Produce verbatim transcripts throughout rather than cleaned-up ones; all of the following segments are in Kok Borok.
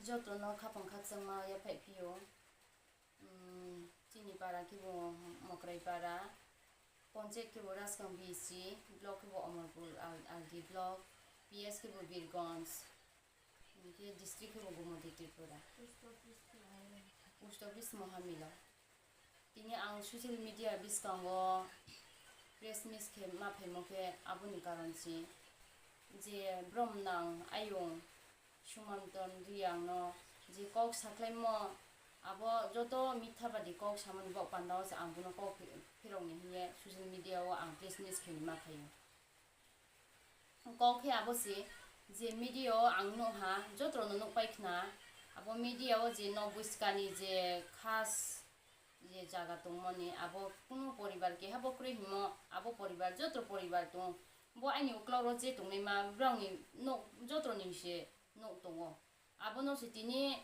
Jotono khapang khakchangma yaphaih phio. Chini para khe bo Mokrai para, ponchayat khe bo Raskang B C, block khe bo Omorpur R D block, P S khe bo Birgonj, hinkhe district khe bo Gumoti Tripura. Post office Mohamilo. Tini ang social media bwskango press meet khe ma phaimo khe aboni karon se je brom nang ayung Sumanto Reang no je kok sakhlaimo abo joto mitha badi kok samani bo pandao se ang bono kok phi-, phirokni hiye social media o ang press meet khe ma phaio. Kok khe abo se je media o ang nukha, jotono nukpai khna, abo media o je Nobuiskani je khas je jaga tongmani, abo kunu poribar keha bo kwrwi himo, abo poribar jotro poribar tongo, bo aini uklok ro je tongnaima brongni nok jotro ni se nok tongo, abono se tini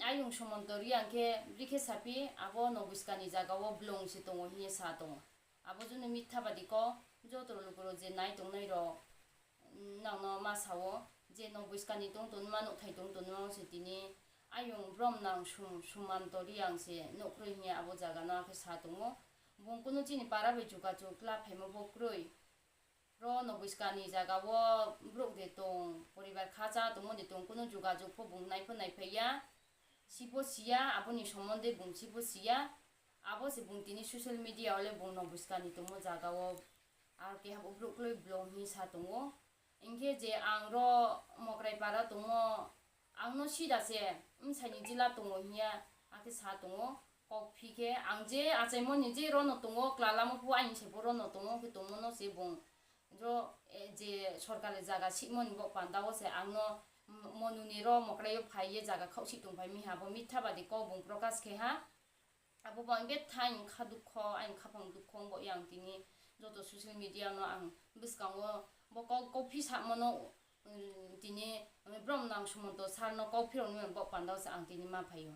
ayung Sumanto Reang khe bwrwi khe saphi, abo Nobuiskani jaga o blong se tongo hinwi sa tongo. Abo junu mitha badi kok, jotro lukuro je nai tongnai rok, mm, nangno ma sao, je Nobuiskani tong tonma, nokthai tong tonma se tini ayung brom nang Sum-, Sumanto Reang se nokhroi hinya abo jaga no khe sa tongo. Bung kunu chini para bai jugajug la phaima bo kwrwi. Ro Nobuiskani jaga o borok de tong, poribar kha cha tongma de tong, kunu jugajug pho bung nai pho nai phaiya, si pho siya, aboni somonde bung si pho siya. Abo se bung tini social media o le bung Nobuiskani tongmo jaga o aro keha bo borok kwlwi blong hinwi sa tongo. Hinkhe je ang ro Mokrai para tongo, ang no sida se bwsai ni jila tongo hinya, hakhe sa tongo. Kok phi khe ang je achaimoni je ro no tongo, klalamo pho aini se pho ro no tongo, khe tongmo no se bung ro, eh, je sorkari jaga sihmoni bo panda o se ang no, mm, monuni ro Mokrai o phai ye jaga khausi tong phai mi ha, bo mitha badi kok bung prokash khe ha. Abo bo ang betha aini kha dukho, aini khaphang dukho wng bo yang tini joto social media no ang bwskango bo kok, kok phi sakmano, um, tini brom nang Sumanto sir no kok phiroknwi bo panda o se ang tini ma phaio.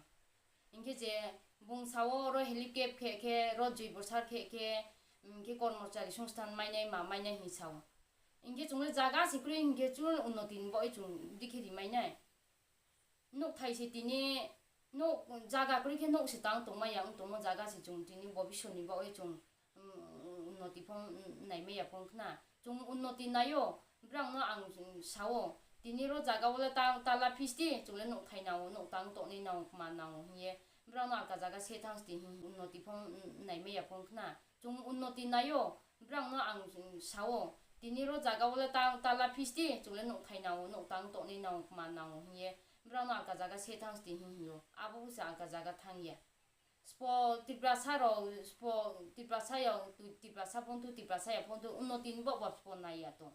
Hinkhe je bung sao oro helicap khe khe, ro joibo sir khe khe, um, khe kormochari songsthan mainai ma mainai hinwi sao. Hinkhe chwngno jaga se kwrwi hinkhe chwng unnoti ni bo chwng dikhe ri mainai. Nukthai se tini nuk jaga kwrwi khe nuk se tang tongmaya wng tongmo jaga se chwng tini bobiswt ni bagwi chwng, mm, unnoti phung, mm, naimaya phung khna. Chwng unnoti naio, brang no ang, mm, sao, tini ro jaga o le ta-, tala phisti, chwng le nukthai nao, nuk tang tongnai nao, kma nao hiye, brang no alka jaga se thang sti hin unnoti phung, mm, naimaya phung khna. Chwng unnoti naio, brang no ang, mm, sao, tini ro jaga o le ta-, tala phisti, chwng le nukthai nao, nuk tang tongnai nao, kma nao hiye, brang no alka jaga se thang sti hin hino, abo se alka jaga thang ya. Spo Tiprasa rok, spo Tiprasa ya, Tiprasa phung thu, Tiprasa ya phung thu, unnoti ni bo bo spo naiya tong.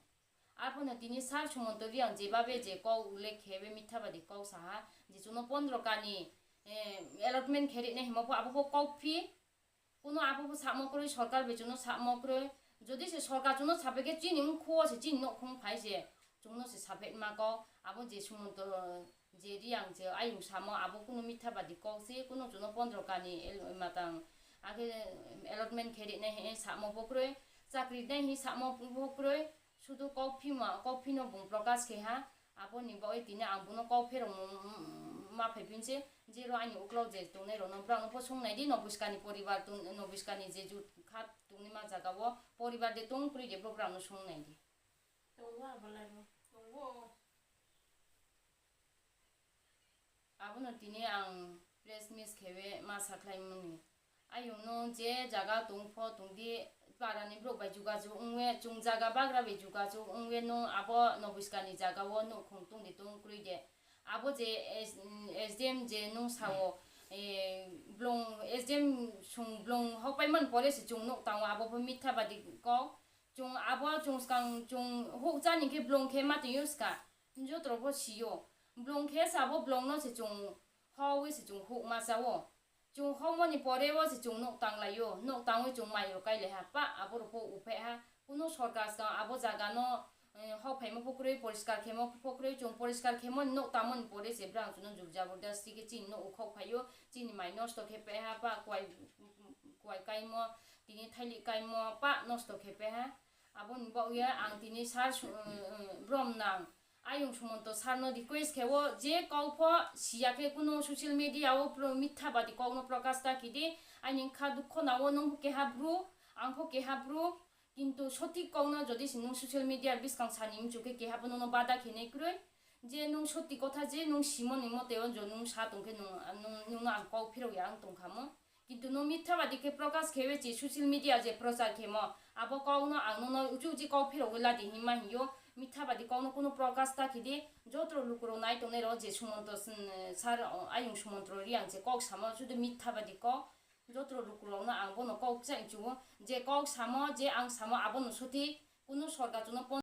Arphuno tini sir Sumanto Reang jebabe je kok ullekh khe be mitha badi kok saha, je chwngno pondro kani, eh, allotment khe rinai himo pho abo pho kok phi. Kuno abo pho sakmo kwrwi, sorkar bai chwngno sakmo kwrwi. Jodi se sorkar chwngno saphai khe chini wngkhuo se chini nouhkhung phai se chwngno se saphaima kok. Abo je Sumanto je Reang je ayung samo abo kuno mitha badi kok se, kuno chwngno pondro kani el-, matang akhe allotment khe rinai he sakmo pho kwrwi, chakri nai he sakmo pho kwrwi. Sudu kok phima, kok phino bung prokash khe ha, aboni bagwi tini ang bono kok pherong ma phai phin se, je ro ani uklok je tongnai rok no, brang no pho song nai di, Nobuiskani poribar tong, Nobuiskani je jut kha tongni ma jaga o, poribar de tong kwrwi de, borok brang no song nai di. Tongo abo lai bo. Tongo. Abono tini ang press meet khewe ma sakhlai mani. Ayung no je jaga tong pho tong di, para ni borok bai jugajug wngwe, chung jaga bagra bai jugajug wngwe, no abo Nobuiskani jaga o nouhkhung tong di tong kwrwi de. Abo je S-, S D M je nung sao, eh, blong, S D M sung blong hokpai man pore se chung nouh tango, abo pho mitha badi kok. Chung abo chung skang chung huk chani khe blong khe ma tong use ka. Jotro pho sio. Blong khe sabo blong no se chung howi se chung huk ma chao. Chung hokmani pore o se chung nouh tang laio. Nouh tangwi chung mai rok kai lai ha. Pa abo rok pho uphai ha. Kuno sorkar skang abo jaga no, eh, hok phaima pho kwrwi, poriskar khemo pho kwrwi, chung poriskar khemoni nouh tangmani pore se brang chuno jur jabardasti khe chini nouh ukhok phaio, chini mai nosto khe pai ha, pa kwai, kwai kaimo, tini thailik kaimo, pa nosto khe pai ha. Aboni bagwi ang tini sir su-, eh, eh, brom nang, Ayung Sumonto sir no request khe o, je kok pho siya khe kuno social media o pro-, mitha badi kok no prokash ta kidi, ani kha dukho na o, nung pho keha bru, ang pho keha bru, kintu sotik kok no jodi se nung social media biskang sani mchu khe keha bo nono bada khe nai kroi, je nung soti kotha je nung simo ni mote o jo nung sa tong khe nung, nung, nung no ang kok phirok ya ang tong kha mo. Kintu no mitha badi khe prokash khewe chi social media je prochar khemo, abo kok no ang nono uchi uchi kok phirogwi ladi hinma hinyo, mitha badi kok no kunu prokash ta khidi, jotro lukurok nai tongnai rok je Sumonto, mm, sir, o, ayung Sumonto Reang je kok samo sudu mitha badi kok, jotro lukurok no ang bono kok chang chuo, je kok samo, je ang samo abono soti, kunu sorkar chuno